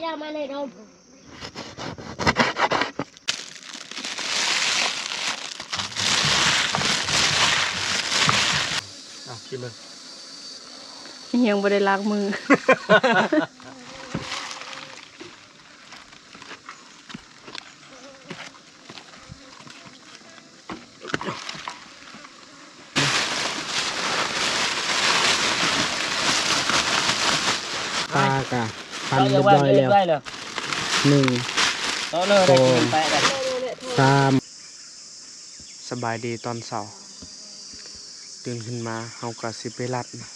ດາມາໃນດົມ ອ່ະ ກິນເບິ່ງ ຍັງບໍ່ໄດ້ລ້າງມື. ປາກະພັນຮຽບຮ້ອຍແລ້ວ ໜຶ່ງ ສອງ ສາມ. ສະບາຍດີຕອນເຊົ້າ. ຕື່ນຂຶ້ນມາເຮົາກະຊິໄປລັດນະ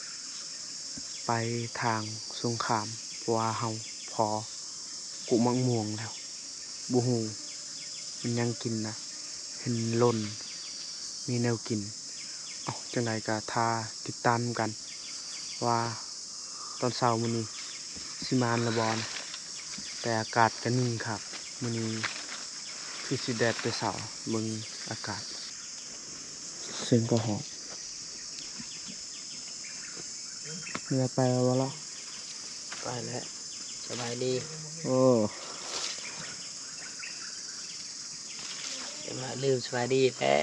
ໄປທາງສົງຄາມ ເພາະວ່າເຮົາພໍກຸໝາກມ່ວງແລ້ວ ບໍ່ຮູ້ມັນຫຍັງກິນນະ ເຫັນຫຼົ່ນມີແນວກິນ. ເອົ້າ ຈັ່ງໃດກະຖ້າຕິດຕາມນຳກັນວ່າຕອນເຊົ້າມື້ນີ້ຊິມານຫຼືບໍ່ນະ ແຕ່ອາກາດກະໜຶ່ງຄັກ ມື້ນີ້ຄືຊິແດດແຕ່ເຊົ້າ ເບິ່ງອາກາດ. ເຊິ່ງກໍຮອດ ເມື່ອໄປແລ້ວບໍ່ລະ? ໄປແລ້ວ ສະບາຍດີ. ໂອ້ ລືມສະບາຍດີແທ້.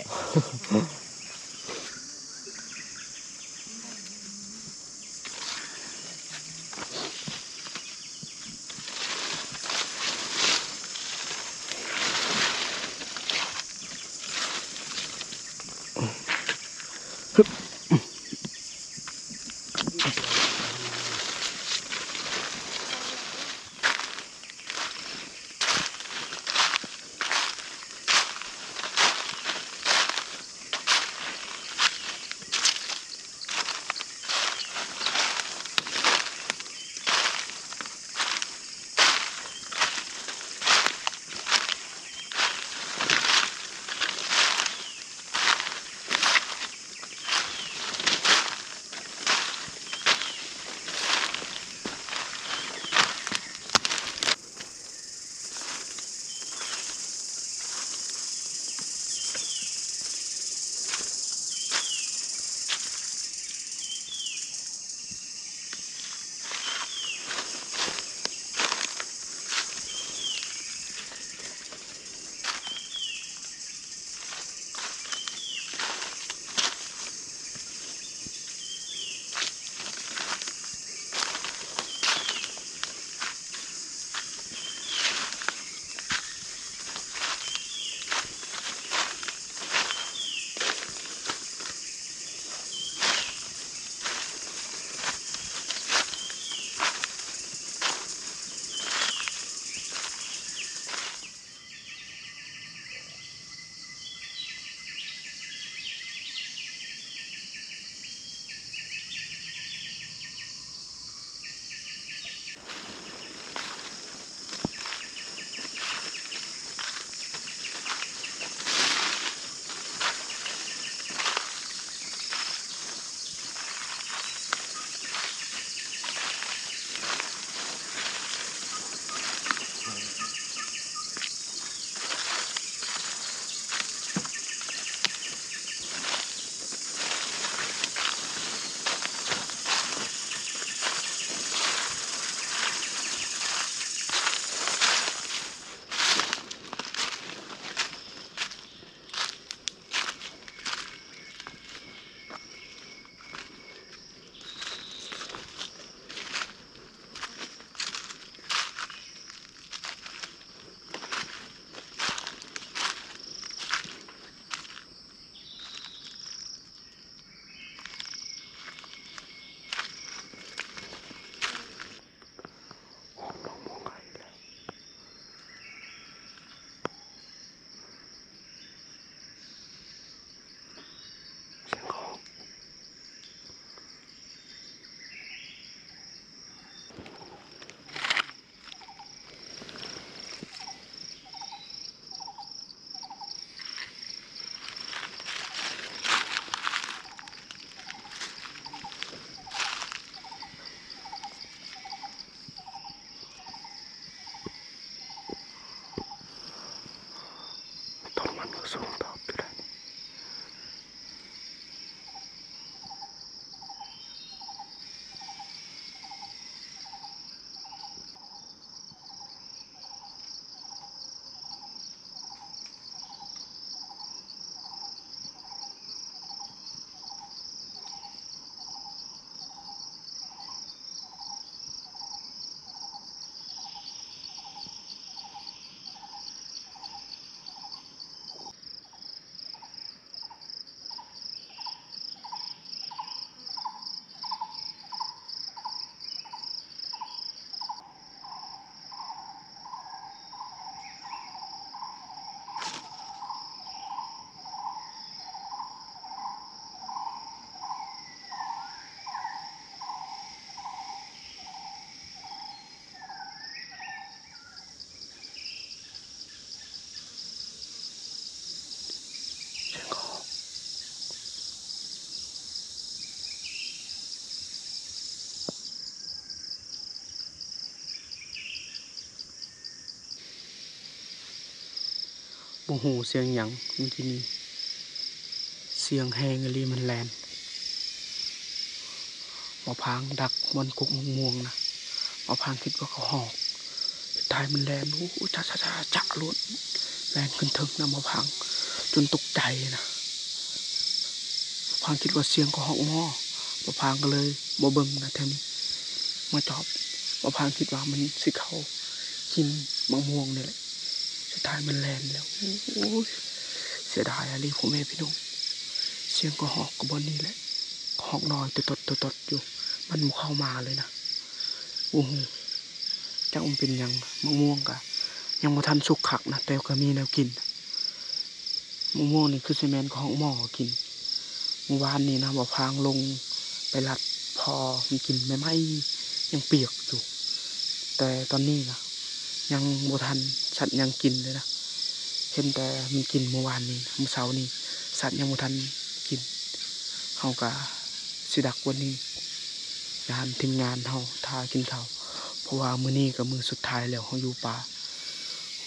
ບໍ່ຮູ້ສຽງຫຍັງມື້ກີ້ນີ້ ສຽງແຮງອີ່ຫຼີ ມັນແລ່ນ. ໝໍພາງດັກບ່ອນກົກໝາກມ່ວງນະ ໝໍພາງຄິດວ່າກະຮອກ ສຸດທ້າຍມັນແລ່ນ ໂອ້ ຈະ ຈະ ຈະ ຈະໂລດ ແລ່ນຂຶ້ນເທິງນະ ໝໍພາງຈົນຕົກໃຈນະ. ໝໍພາງຄິດວ່າສຽງກະຮອກໝໍ ໝໍພາງກະເລີຍບໍ່ເບິ່ງນະ ແຖວນີ້ມາຈອບ ໝໍພາງຄິດວ່າມັນຊິເຂົ້າກິນໝາກມ່ວງນີ້ແຫຼະ ສຸດທ້າຍມັນແລ່ນແລ້ວ. ໂອ້ຍ ເສຍດາຍອີ່ຫຼີພໍ່ແມ່ພີ່ນ້ອງ ສຽງກະຮອກກະບ່ອນນີ້ແຫຼະ ກະຮອກນ້ອຍໂຕດໆຢູ່ ມັນບໍ່ເຂົ້າມາເລີຍນະ. ໂອ້ໂຫ ຈັກມັນເປັນຫຍັງ ໝາກມ່ວງກະຍັງບໍ່ທັນສຸກຄັກນະ ແຕ່ກະມີແນວກິນ. ໝາກມ່ວງນີ້ຄືຊິແມ່ນກະຮອກໝໍກິນ. ມື້ວານນີ້ນະ ໝໍພາງລົງໄປລັດພໍມັນກິນໃໝ່ໆ ຍັງປຽກຢູ່ ແຕ່ຕອນນີ້ນະ ຍັງບໍ່ທັນສັດຫຍັງກິນເລີຍນະ ເຫັນແຕ່ມັນກິນມື້ວານນີ້ ມື້ເຊົ້ານີ້ສັດຍັງບໍ່ທັນກິນ. ເຮົາກະຊິດັກວັນນີ້ ຢ້ານທີມງານເຮົາຖ້າກິນເຂົ້າ ເພາະວ່າມື້ນີ້ກະມື້ສຸດທ້າຍແລ້ວ ເຮົາຢູ່ປ່າ.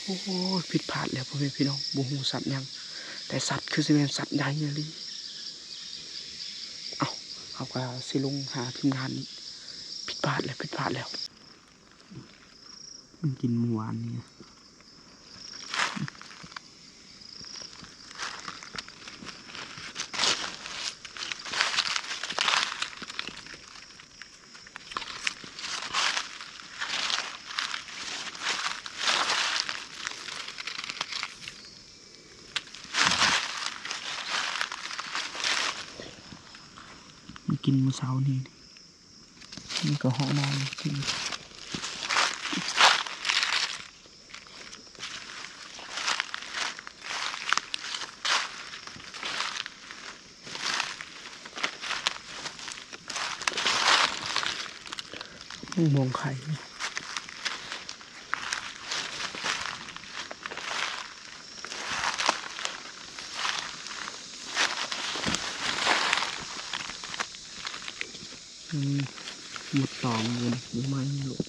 ໂອ້ຍ ຜິດພາດແລ້ວພໍ່ແມ່ພີ່ນ້ອງ ບໍ່ຮູ້ສັດຫຍັງ ແຕ່ສັດຄືຊິແມ່ນສັດໃຫຍ່ອີ່ຫຼີ. ເອົ້າ ເຮົາກະຊິລົງຫາທີມງານອີກ ຜິດພາດແລ້ວ ຜິດພາດແລ້ວ ມັນກິນມື້ວານນີ້. ມັນກິນມື້ເຊົ້ານີ້ ນີ້ກະຮອກນ້ອຍກິນ. ໝາກມ່ວງໄຂ່ ອືມ ໝົດຕອງຢູ່ນີ້ ບໍ່ໄໝ້ໂລດ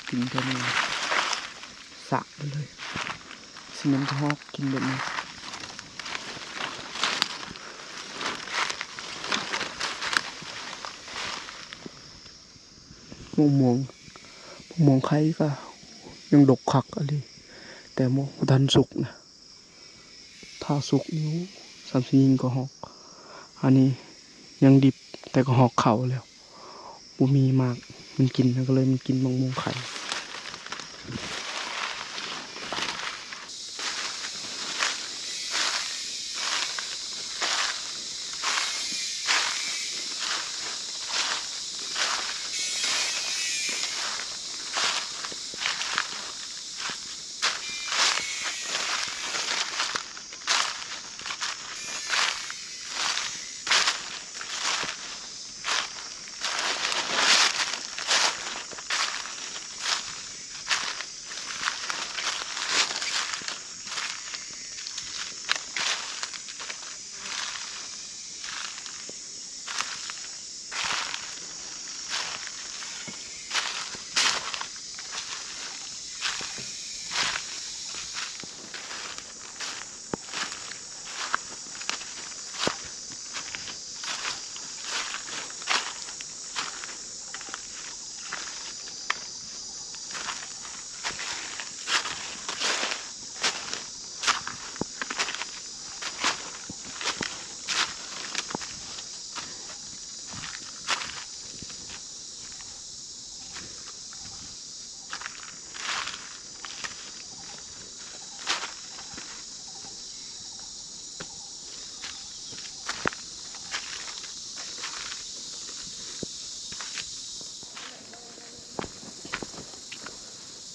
ກິນແຕ່ນີ້ ສະໄປເລີຍ ຊິແມ່ນກະຮອກກິນແບບນີ້. ໝາກມ່ວງ ໝາກມ່ວງໄຂ່ກະຍັງດົກຄັກອີ່ຫຼີ ແຕ່ບໍ່ທັນສຸກນະ ຖ້າສຸກນີ້ ໂອ້ ສ່ຳຊິຍິງກະຮອກ ອັນນີ້ຍັງດິບ ແຕ່ກະຮອກເຂົ້າແລ້ວ ບໍ່ມີໝາກມັນກິນ ກະເລີຍມັນກິນໝາກມ່ວງໄຂ່.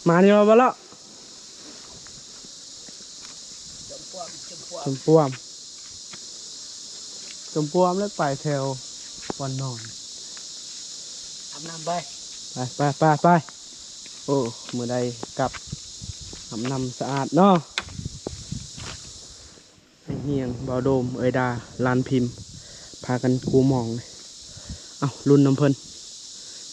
ມານີ້ວ່າບໍ່ລະ ຈົມປວມ ຈົມປວມ ຈົມປວມ ແລ້ວໄປແຖວບ່ອນນອນ ອາບນ້ຳໄປ ໄປ ໄປ ໄປ ໄປ. ໂອ້ ມື້ໃດກັບ ອາບນ້ຳສະອາດເນາະ. ໄອ້ຮຽງ ບ່າວໂດມ ເອື້ອຍດາ ຫຼານພິມ ພາກັນກູມອງ. ເອົ້າ ລຸ້ນນຳເພິ່ນ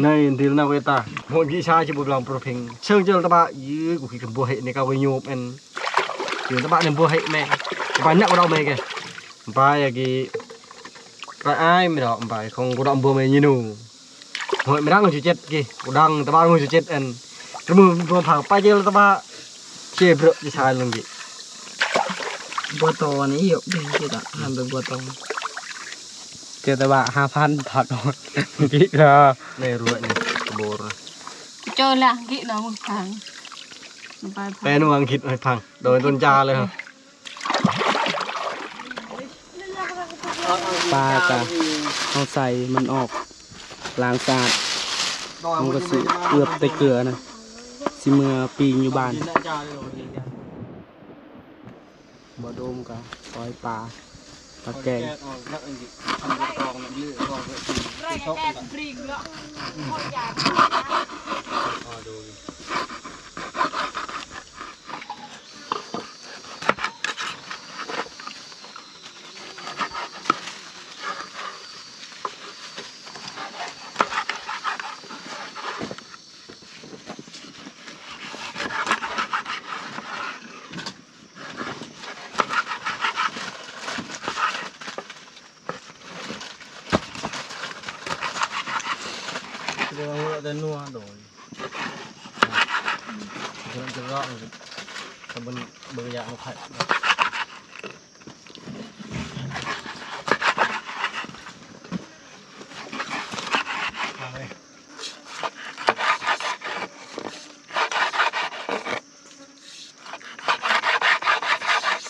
Này, đi ra ngoài ta. Một cái xa chứ bố lòng pro phim. Sương chớ ta bạ, yứ, của cái bố hệ này, cao với nhộp, em. Thì ta bạ nên bố hệ mẹ. Ba nhắc vào đâu mẹ kìa. Ba ya kì. Cái ai mẹ đó, ba không có động bố mẹ như nụ. Hội mẹ đang ngồi chết kì. Có đang, ta bạ ngồi chết, em. Cái mưa, mưa phẳng, ba chớ ta bạ. Chê brơ, chê sai lắm kì. ບົວໂຕນີ້ຢູ່ ເປັນຊິດອກ ຫັ້ນເປັນບົວໂຕ ເຈົ້າແຕ່ວ່າຫ້າພັນ ພັນ ກິໂລ ໃນລົດນີ້ ກະໂບນ ເຈີລະກິໂລ ພັງ ໄປ ແປນວ່າອັງກິດໃຫ້ຟັງ ໂດຍຕົ້ນຈາເລີຍ ປາກະເຮົາໃສ່ມັນອອກ ລ້າງສະອາດ ເຮົາກະຊິເອືອບແຕ່ເກືອນະ ຊິເມືອປີ້ງຢູ່ບ້ານ. ບໍ່ດົມກະ ກ້ອຍປາ ປາແກງ.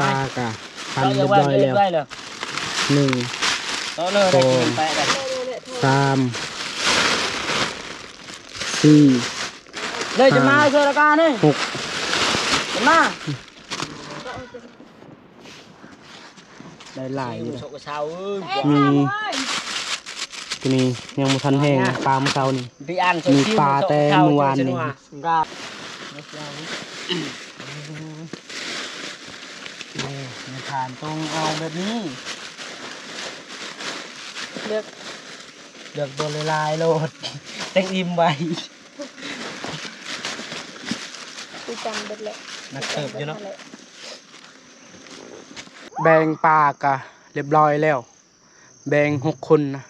ປາກະພັນຮຽບຮ້ອຍແລ້ວ ໜຶ່ງ ສອງ ສາມ ສີ່ ເລີຍຈະມາເຊີລະການີ້ ຫົກ ຈະມາ ໄດ້ຫຼາຍຢູ່ເດ້ ມີ ໂຕນີ້ຍັງບໍ່ທັນແຫ້ງນະ ປາມື້ເຊົ້ານີ້ ມີປາແຕ່ມື້ວານນີ້ ນີ້ ໃນຖານຕ້ອງເອົາແບບນີ້ ເລືອກ ເລືອກບໍ່ຫຼາຍໆໂລດ ຈັ່ງອີ່ມໄວ ຄືກັນເບິດແຫຼະ ໜັກເຕີບຢູ່ເນາະ ແບ່ງປາກະຮຽບຮ້ອຍແລ້ວ ແບ່ງຫົກຄົນນະ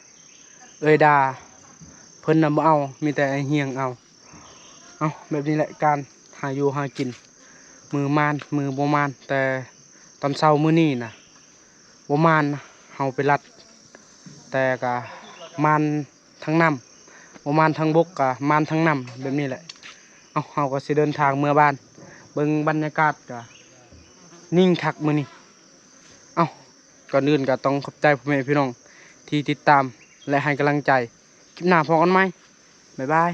ເອື້ອຍດາເພິ່ນນະບໍ່ເອົາ ມີແຕ່ອ້າຍຮຽງເອົາ. ເອົາ ແບບນີ້ແຫຼະການຫາຢູ່ຫາກິນ ມື້ມານມື້ບໍ່ມານ ແຕ່ຕອນເຊົ້າມື້ນີ້ນະ ບໍ່ມານນະ ເຮົາໄປລັດ ແຕ່ກະມານທາງນ້ຳ ບໍ່ມານທາງບົກກະມານທາງນ້ຳ ແບບນີ້ແຫຼະ. ເອົາ ເຮົາກະຊິເດີນທາງເມືອບ້ານ ເບິ່ງບັນຍາກາດກະນິ່ງຄັກມື້ນີ້. ເອົາ ກ່ອນອື່ນກໍຕ້ອງຂບໃຈພໍ່ແມ່ພີ່ນ້ອງທີ່ຕິດຕາມ ແລະ ໃຫ້ກຳລັງໃຈ. ຄລິບໜ້າພໍ້ກັນໃໝ່. ບາຍບາຍ.